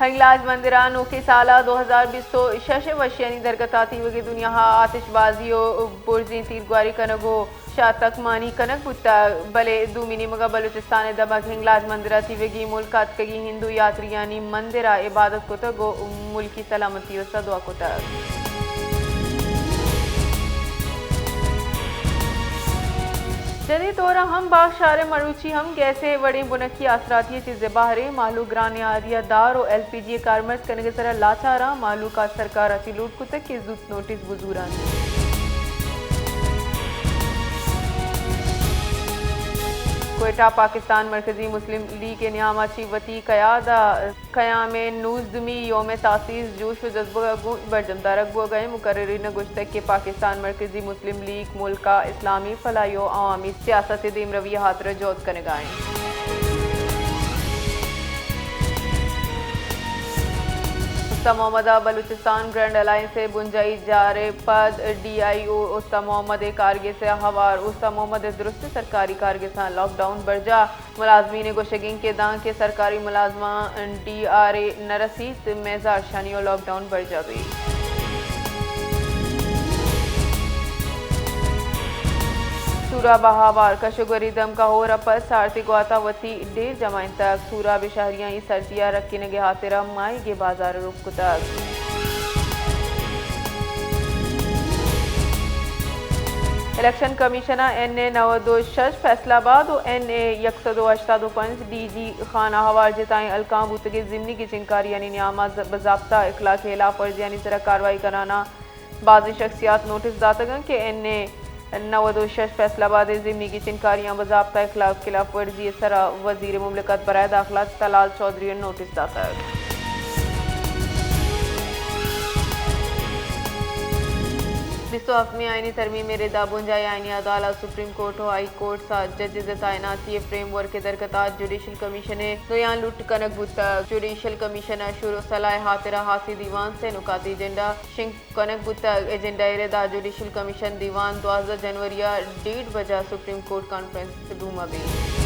ہنگلاج مندر ءَ نوکیں سال ءِ دو ہزار بیست ءُ شش ءِ وشیانی درگت ءَ تیوگیں دنیا ءَ آتش بازی ءُ برزیں تیرگواری کنگ ءُ شاتک مانی کنگ بوتگ، بلے دومی نیمگ ءَ بلوچستان ءِ دمگ ہنگلاج مندر ءَ تیوگیں ملک ءَ اتکگیں ہندو یاتریانی مندر ءَ عبادت کتگ ءُ ملکی سلامتی ءِ واستہ دعا کتگ۔ جدید دور ءَ ہم باغ شہر ءِ مروچی ہم گیس ءِ وڑیں بنکی آسراتی ءَ چہ زبہر ایں۔ مہلوک گران نہادی ءَ دار ءُ ایل پی جی ءِ کارمرز کنگ ءِ سرا لاچار اَنت۔ مہلوک ءَ سرکار ءَ چہ لوٹ کتگ کہ زوت نوٹس بزوراں۔ کوئٹہ، پاکستان مرکزی مسلم لیگ ءِ نیام ءَ چہ وتی قیاد ءِ قیام ءِ نوزدہمی یوم تاسیس جوش ءُ جذبگ ءَ گوں برجم دارگ بوگ ءَ اِنت۔ مقررین ءَ گوشتگ کہ پاکستان مرکزی مسلم لیگ ملک ءِ اسلامی، فلاحی ءُ عوامی سیاست ءِ دیمروی ءِ ہاترا جہد کنگ ءَ اِنت۔ استان محمد ءَ بلوچستان گرینڈ الائنس ءِ بنجاہی جار ءَ پد ڈی آئی او استان محمد ءِ کارگس ءَ ہوار۔ استان محمد ءِ درستیں سرکاری کارگساں لاک ڈاؤن برجاہ۔ ملازمین ءِ گوشگ اِنت کہ دانکہ سرکاری ملازماں ڈی آر اے نہ رسیت، مئے زہرشانی ءُ لاک ڈاؤن برجاہ بیت۔ سوراب ءَ ہوار۔ کش ءُ گوری دمگ ءَ ہور ءَ پد سارتی گوات ءَ وتی ڈیل جمائینتگ۔ سوراب ءِ شہریاں اے سردی ءَ رکینگ ءِ ہاترا ماہیگ ءِ بازار ءَ رک کتگ۔ الیکشن کمیشن ءَ این اے نود ءُ شش فیصل آباد ءُ این اے یک سد ءُ ہشتاد ءُ پنچ ڈی جی خان ءَ ہوار جتائیں ہلکاں بوتگیں ضمنی گچینکاریانی نیام ءَ ز-، بضابطہ اخلاق ءِ ہلاپ ورزیانی سرا کاروائی کنان ءَ بازیں شخصیات نوٹس داتگ اَنت کہ این اے نود ءُ شش فیصل آباد ءِ ضمنی گچینکاریاں بضابطہ اخلاق خلاف ورزی ءِ سرا وزیر مملکت برائے داخلہ طلال چوہدری ءَ نوٹس داتگ۔ بیست ءُ ہفتمی آئینی ترمیم ءِ ردا بنجاہی آئینی عدالت سپریم کورٹ ءُ ہائی کورٹس ءَ ججز ءِ تعیناتی ءِ فریم ورک ءِ درگت ءَ جوڈیشل کمیشن ءِ دویان لوٹ کنگ بوتگ۔ جوڈیشل کمیشن ءَ شور ءُ صلاح ءِ ہاترا ہاسیں دیوان، سے نکاتی ایجنڈا شنگ کنگ بوتگ۔ ایجنڈا ءِ ردا جوڈیشل کمیشن دیوان دوازدہ جنوری ءَ ڈیڑھ بجہ سپریم کورٹ کانفرنس روم ءَ بیت۔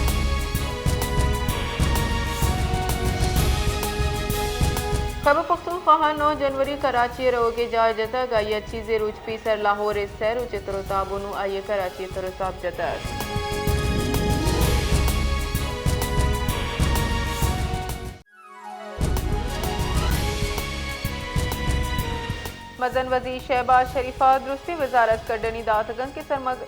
خیبر پختونخوا ءَ نو جنوری کراچی ءَ روگ ءِ جار جتگ، آئی ءَ چیزے روچ پیسر لاہور ءِ سئے روچ ءِ تر ءُ تاب ءَ نوں آئی ءَ کراچی ءِ تر ءُ تاب جتگ۔ مزن وزیر شہباز شریف ءَ درستیں وزارت کڈنی داتگ اَنت کہ سرمگ-،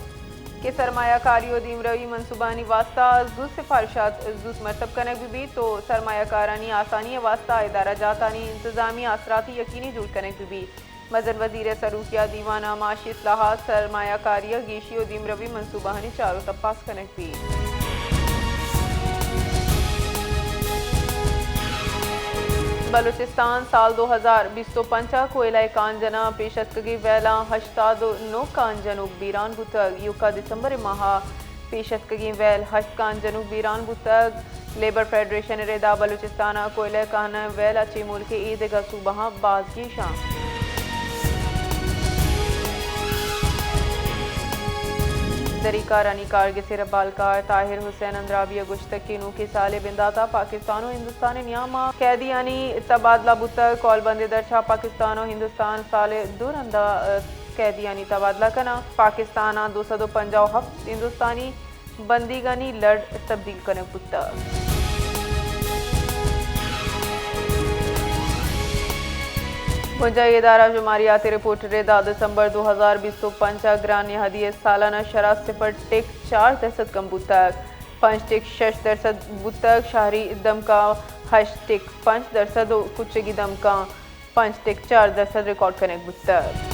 کہ سرمایہ کاری ءُ دیمروی منصوبہانی واستہ زوت سفارشات زوت مرتب کنگ بہ بیت ءُ سرمایہ کارانی آسانی ءِ واستہ ادارہ جاتانی انتظامی آسراتی یقینی جوڑ کنگ بہ بیت۔ مزن وزیر ءِ سروکی ءَ دیوان ءَ معاشی اصلاحات، سرمایہ کاری ءِ گیشی ءُ دیمروی منصوبہانی چار ءُ تپاس کنگ بیت۔ بلوچستان سال دو ہزار بیست ءُ پنچ ءَ کوئلہ ءِ کانجناں پیش اتکگیں ویلاں ہشتاد ءُ نو کانجنوک بیران بوتگ۔ ایوکا دسمبر ءِ ماہ ءَ پیش اتکگیں ویل ہشت کانجنوک بیران بوتگ۔ لیبر فیڈریشن ءِ ردا بلوچستان ءَ کوئلہ ءِ کاناں ویل ءَ چہ ملک ءِ اے دگہ صوبہاں باز گیش اَنت۔ دری کارانی کارگس ءِ ربالکار طاہر حسین اندرابی ءَ گوشتگ کہ نوکیں سال ءِ بندات ءَ پاکستان ءُ ہندوستان ءِ نیام ءَ قیدیانی تبادلہ بوتگ۔ کالبند ءِ درچ ءَ پاکستان ءُ ہندوستان سال ءِ دو رند ءَ قیدیانی تبادلہ کناں۔ پاکستان ءَ دو سد ءُ پنجاہ ءُ ہفت ہندوستانی بندیگانی لڑ تبدیل کنگ بوتگ۔ بنجاہی ادارہ شماریات ءِ رپورٹ ءِ ردا دسمبر دو ہزار بیست ءُ پنچ ءَ گران نہادی ءِ سالانہ شرح صفر ٹک چار درسد کم بوتگ، پنچ ٹک شش درسد بوتگ، شہری دمکاں ہشت ٹک پنچ درسد ءُ کچگی دمکاں پنچ ٹک چار درسد ریکارڈ کنگ بوتگ۔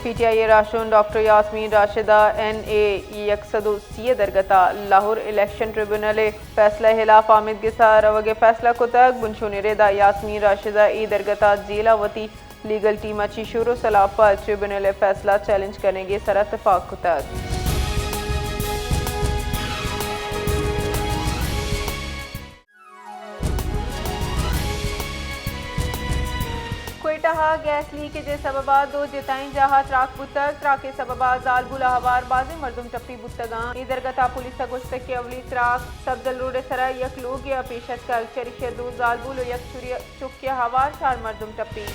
پی ٹی آئی ءِ راہشون ڈاکٹر یاسمین راشد ءَ این اے یک سد ءُ سی ءِ درگت ءَ لاہور الیکشن ٹریبونل ءِ فیصلہ ءِ ہلاف آمید گس ءَ روگ ءِ فیصلہ کتگ۔ بنشون ءِ ردا یاسمین راشد ءَ اے درگت ءَ جیل ءَ وتی لیگل ٹیم ءَ چہ شور ءُ سلاہ ءَ پد ٹریبونل ءِ فیصلہ چیلنج کنگ ءِ سرا تپاک کتگ۔ کوئٹہ تہا گیس لیکیج ءِ سبب ءَ دو جتائیں جاہ ءَ تراک بوتگ۔ تراک ءِ سبب ءَ زالبول ءَ ہوار بازیں مردم ٹپی بوتگ اَنت۔ اے درگت ءَ پولیس ءَ گوشتگ کہ اولی تراک سبزل روڈ ءِ سرا یک لوگے ءَ پیش اتکگ، چریشی ءَ دو زالبول ءُ یک چری-، چکے ءَ ہوار چار مردم ٹپی۔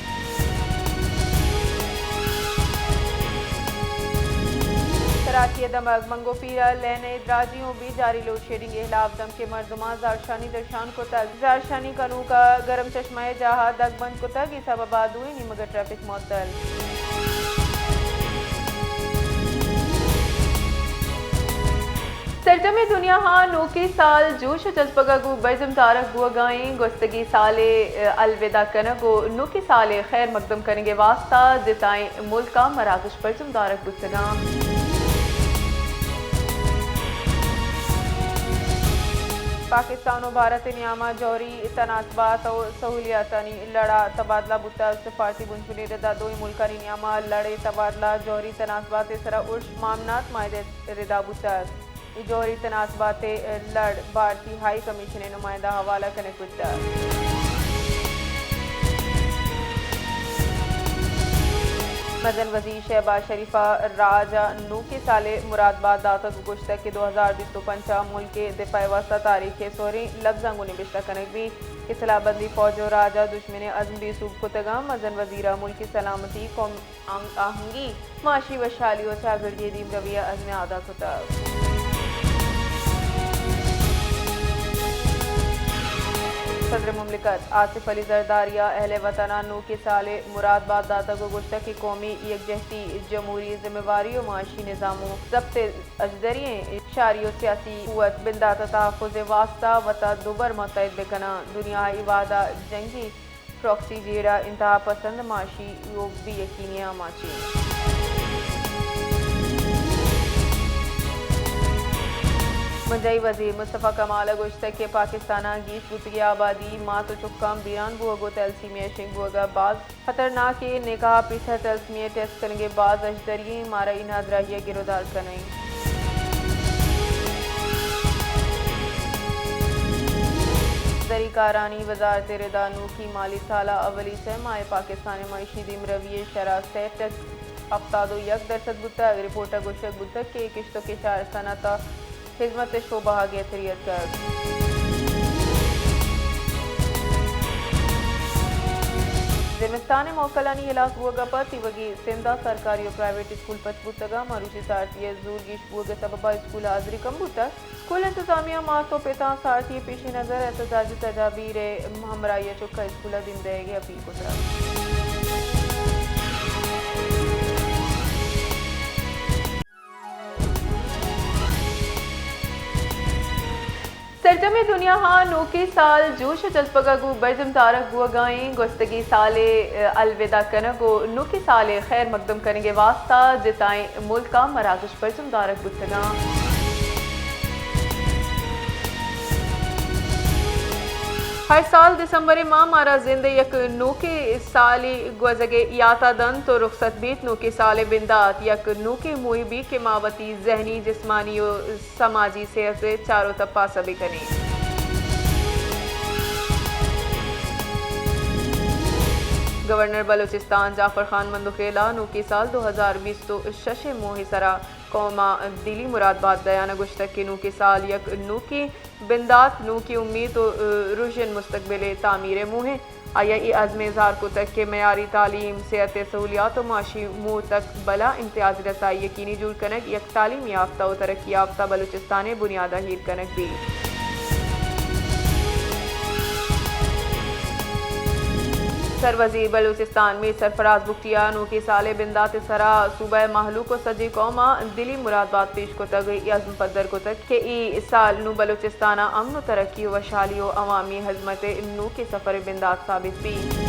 کراچی ءِ دمگ منگو پیرہ لین ءِ دراجی اوں بی جاری لوڈ شیڈنگ ءِ ہلاپ دمکیں مردماں زہرشانی درشان کتگ۔ زہرشانی کنوک ءَ گرم چشمہ ءِ جاہ ءَ دگ بند کتگ، اے سبب ءَ دوئیں نیمگ ءَ ٹریفک معطل۔ سرجمیں دنیا ءَ نوکیں سال جوش ءُ جذبگ ءَ گوں برجم دارگ بوگ ءَ اِنت۔ گوستگیں سال ءِ الوداع کنگ ءُ نوکیں سال ءِ خیر مقدم کنگ ءِ واستہ جتائیں ملکاں مراگش برجم دارگ بوتگ اَنت۔ پاکستان ءُ بھارت ءِ نیام ءَ جوہری تناسبات ءُ سہولیاتانی لڑ ءَ تبادلہ بوتگ۔ سفارتی بنجل ءِ ردا دوئیں ملکانی نیام ءَ لڑ ءِ تبادلہ، جوہری تناسبات ءِ سرا ارش معاملات معاہدہ ءِ ردا بوتگ۔ اے جوہری تناسبات ءِ لڑ بھارتی ہائی کمیشن ءِ نمائندہ ءَ حوالہ کنگ بوتگ۔ مزن وزیر شہباز شریف ءَ راج ءَ نوکیں سال ءِ مراد بات داتگ ءُ گوشتگ کہ دو ہزار بیست ءُ پنچ ءَ ملک ءِ دفاع ءِ واستہ تاریخ ءِ سہریں لبزاں گوں نبشتہ کنگ بیت کہ سلاہ بندی، فوج ءُ راج ءَ دژمن ءِ عزم بے سوب کتگ اَنت۔ مزن وزیر ءَ ملکی سلامتی، قوم آہنگی، معاشی وشحالی ءُ چاگردی ءِ دیمروی ءِ عزم ءِ اعادہ کتگ۔ صدر مملکت آصف علی زرداری ءَ اہل وطن ءَ نوکیں سال ءِ مراد بات داتگ ءُ گوشتگ کہ قومی یکجہتی، جمہوری ذمہ واری ءُ معاشی نظام ءُ ضبط ءِ اژدری ایں شہری ءُ سیاسی قوت بندات ءِ تحفظ ءِ واستہ وت ءَ دوبر متحد بہ کناں۔ دنیا ءَ اے وہد ءَ جنگی پراکسی جیڑہ، انتہا پسند، معاشی روک بی یقینی آماچیں۔ بنجاہی وزیر مصطفی کمال ءَ گوشتگ کہ پاکستان ءَ گیش بوتگیں آبادی، مات ءُ چکاں بیران بوگ ءُ تھیلسیمیا ءِ شنگ بوگ ءَ باز خطرناک ایں۔ نکاح ءَ پیسر تھیلسیمیا ٹیسٹ کنگ ءِ باز اژدری ایں، مارا اے نادراہی ءَ گرودار کنائینت۔ زرکارانی وزارت ءِ ردا نوکی مالی سال ءِ اولی سہ ماہ ءَ پاکستان ءِ معاشی دیمروی ءِ شرح سئے ٹک ہپتاد ءُ یک درسد بوتگ۔ رپورٹ ءَ گوشگ بوتگ کہ کشت ءُ کشار، صنعت ءُ خدمت ءِ شعبہ ءَ گہتری اتکگ۔ زمستان ءِ موکلانی ہلاس بوگ ءَ پد تیوگیں سندھ ءَ سرکاری ءُ پرائیویٹ اسکول پچ بوتگ اَنت۔ مروچی سارتی ءِ زور گیش بوگ ءِ سبب ءَ اسکول ءَ حاضری کم بوتگ۔ اسکول انتظامیہ ءَ مات ءُ پتاں سارتی ءِ پیش نظر احتجاجی تدابیر ءِ ہمراہی ءَ چک ءَ اسکول ءَ دیم دئیگ ءِ اپیل کتگ۔ سرجمیں دنیا ءَ نوکیں سال جوش ءُ جذبگ ءَ گوں برجم دارگ بوگ ءَ ایں۔ گوستگیں سال ءِ الوداع کنگ ءُ نوکیں سال ءِ خیر مقدم کنگ ءِ واستہ جتائیں ملکاں مراگش برجم دارگ بوتگ اَنت۔ ہر سال دسمبر ءِ ماہ مارا زند ءِ یک نوکیں سالے گوزگ ءِ یات ءَ دنت ءُ رخصت بیت۔ نوکیں سال ءِ بندات یک نوکیں موہ بیت کہ ما وتی ذہنی، جسمانی ءُ سماجی صحت ءِ چار ءُ تپاس ءَ بہ کنیں۔ گورنر بلوچستان جعفر خان مندوخیل ءَ نوکیں سال دو ہزار بیست ءُ شش ءِ موہ ءِ سرا قوم ءَ دلی مراد بات دیان ءَ گوشتگ کہ نوکیں سال یک نوکیں بندات، نوکیں امیت ءُ، ءُ، روژن مستقبل ءِ تعمیر ءِ موہ اِنت۔ آئی ءَ اے عزم ءِ اظہار کتگ کہ معیاری تعلیم، صحت ءِ سہولیات ءُ معاشی موہ تک بلا امتیازی رسائی یقینی جوڑ کنگ یک تعلیم یافتہ ءُ ترقی یافتہ بلوچستان ءِ بنیاد ءَ ایر کنگ بیت۔ سروزیر بلوچستان میر سرفراز بگٹی ءَ نوکیں سال ءِ بندات ءِ سرا صوبہ ءِ مہلوک ءُ سجیں قوم ءَ دلی مراد بات پیش کتگ ءُ اے عزم پدر کتگ کہ اے سال نوں بلوچستان ءَ امن ءُ ترقی ءُ وشحالی ءُ عوامی ہزمت ءِ نوکیں سفر ءِ بندات ثابت بیت۔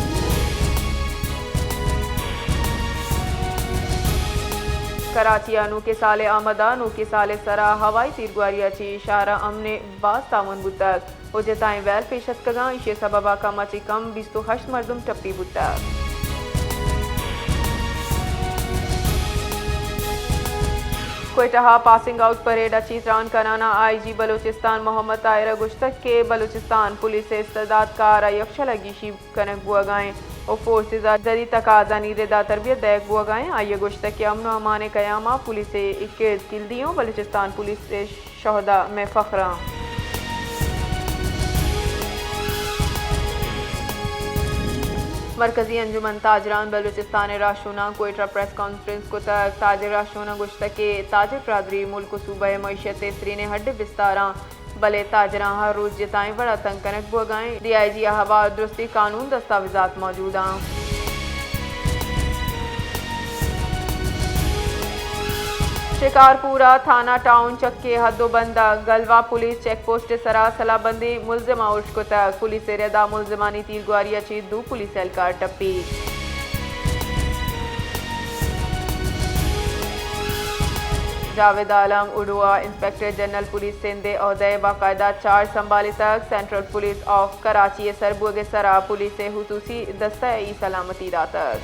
کراچی ءَ نوکیں سال ءِ آمد ءَ نوکیں سال ءِ سرا ہوائی تیرگواری ءَ چہ شہر ءَ امن ءِ باز تاوان بوتگ ءُ جتائیں ویل پیش اتکگ اَنت، ایشی ءِ سبب ءَ کم ءَ چہ کم بیست ءُ ہشت مردم ٹپی بوتگ۔ کوئٹہ ءَ پاسنگ آؤٹ پریڈ ءَ چہ تران کنان ءَ آئی جی بلوچستان محمد طاہر ءَ گوشتگ کہ بلوچستان پولیس ءِ استعداد کار ءَ یکشل ءَ گیشی کنگ بوگ ءَ اِنت ءُ فورسز ءَ جدید تقاضانی ردا تربیت دئیگ بوگا ایں۔ آئی ءَ گوشتگ کہ امن ءُ امان ءِ قیام ءَ پولیس ءِ اے کرد کلدی اوں، بلوچستان پولیس ءِ شہدا مئے فخر آں۔ مرکزی انجمن تاجران بلوچستان ءِ راہشوناں کوئٹہ ءَ پریس کانفرنس کتگ۔ تاجر راہشوناں گوشتگ کہ تاجر برادری ملک ءُ صوبہ ءِ معیشت ءِ سرینیں ہڈ ءُ بستاراں، بلے تاجراں ہر روچ جتائیں وڑا تنگ کنگ بوگا ایں۔ ڈی آئی جی ءِ ہوار درستیں قانون دستاویزات موجود آں۔ شکارپور ءِ تھانہ ٹاؤن چک ءِ حد ءُ بند ءَ گلوا پولیس چیک پوسٹ ءِ سرا سلاہ بندیں ملزماں اُرش کتگ۔ پولیس ءِ ردا ملزمانی تیرگواری ءَ چہ دو پولیس اہلکار ٹپی۔ جاوید عالم اڈو ءَ انسپکٹر جنرل پولیس سندھ ءِ عہدہ ءِ باقاعدہ چارج سنبھالتگ۔ سینٹرل پولیس آف کراچی ءِ سر بوگ ءِ سرا پولیس ءِ خصوصی دستہ ءَ اے سلامتی داتگ۔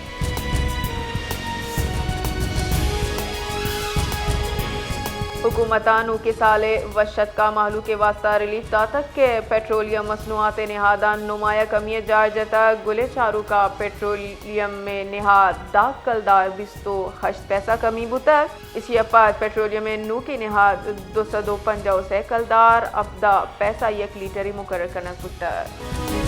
حکومت ءَ نوکیں سال ءِ وش اتک ءَ مہلوک ءِ واستہ ریلیف داتگ کہ پیٹرولیم مصنوعات ءِ نہاداں نمایاں کمی ءِ جار جتگ۔ گل ءِ چاروک ءَ پیٹرولیم ءِ نہاد دہ کلدار بیست ءُ ہشت پیسہ کمی بوتگ۔ ایشی ءَ پد پیٹرولیم ءِ نوکیں نہاد دو سد ءُ پنجاہ ءُ سئے کلدار ہپدہ پیسہ یک لیٹرے مقرر کنگ بوتگ۔